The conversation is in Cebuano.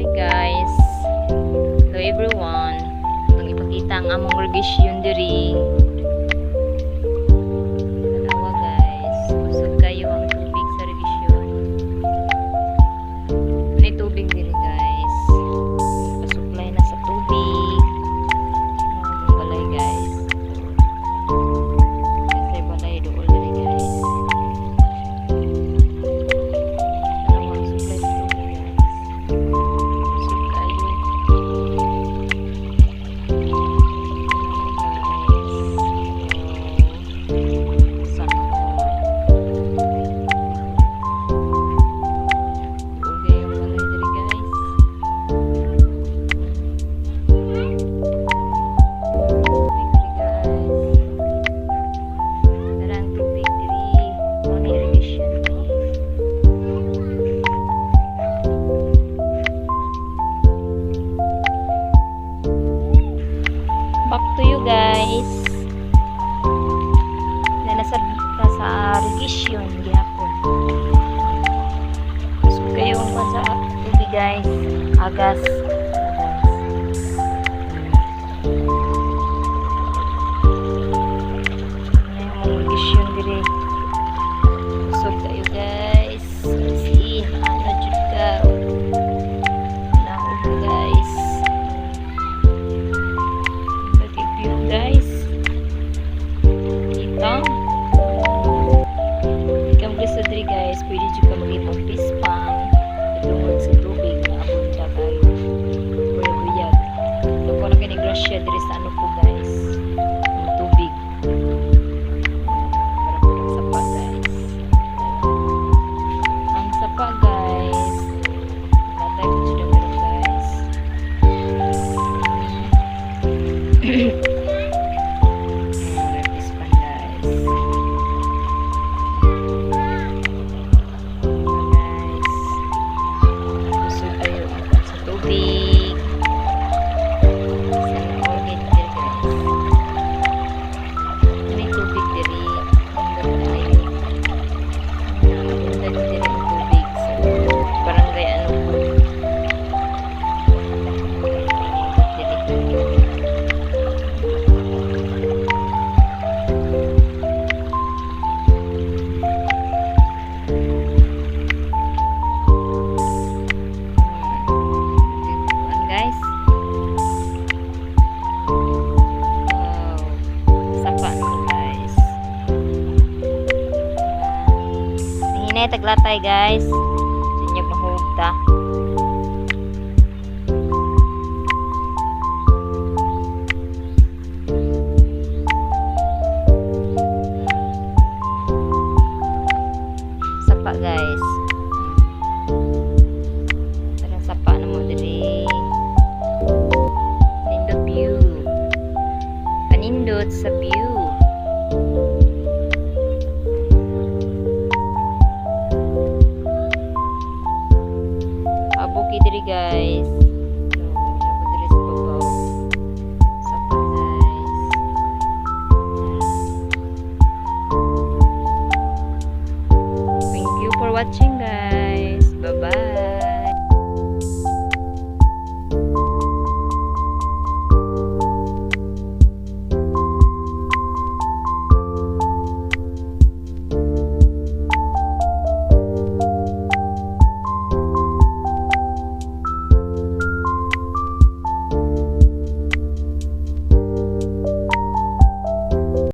Guys. Hello everyone. Itong ipakita ang among irrigation diri. Tanawa, guys. Kusog kayo ang tubig sa irrigation. May tubig diri, guys. Pa-supply na sa tubig. Ang among balay, guys. Kasi balay dool diri, guys. Tanawa ang supply sa tubig, guys. Kusog kayo. Guys. Oh, sana all. Dool kayo ang balay diri, guys. Tubig diri, guys. Tara ang tubig diri. Mao ni irrigation ni. Back to you, guys. Na nasa irrigation gihapon. So kayo ang kwan sa tubig, guys. Agas. Guys. Ano yung mga irrigation diri. Busog kayo, guys. See, ano jud ka. Naog ka, guys. Look at view, guys. Kita. Ikaw gusto diri, guys, pwede jud ka maghimong fish pond. Tungod sa tubig na abunda kayo. Buyag-buyag. Dako na kini grasya diri sa ano ko, guys. Ang tubig. Para po ng sapa, guys. Ang sapa, guys. Natay po siya pero, guys. Ayan, fish pond, guys. Ayan, guys. Busog kayo ang sa tubig. Sana all gid diri, guys. May tubig diri. Ang kayo. Abunda diri ang tubig sa barangay ano po. Nindot diri. Kuan, guys. Wow. Sapa no, guys. Nanginay taglatay, guys. Sinyag mahugta. Sapa, guys. Tarang sapa na mo diri. Nindot view. Kanindot sa view. Pabuki diri, guys.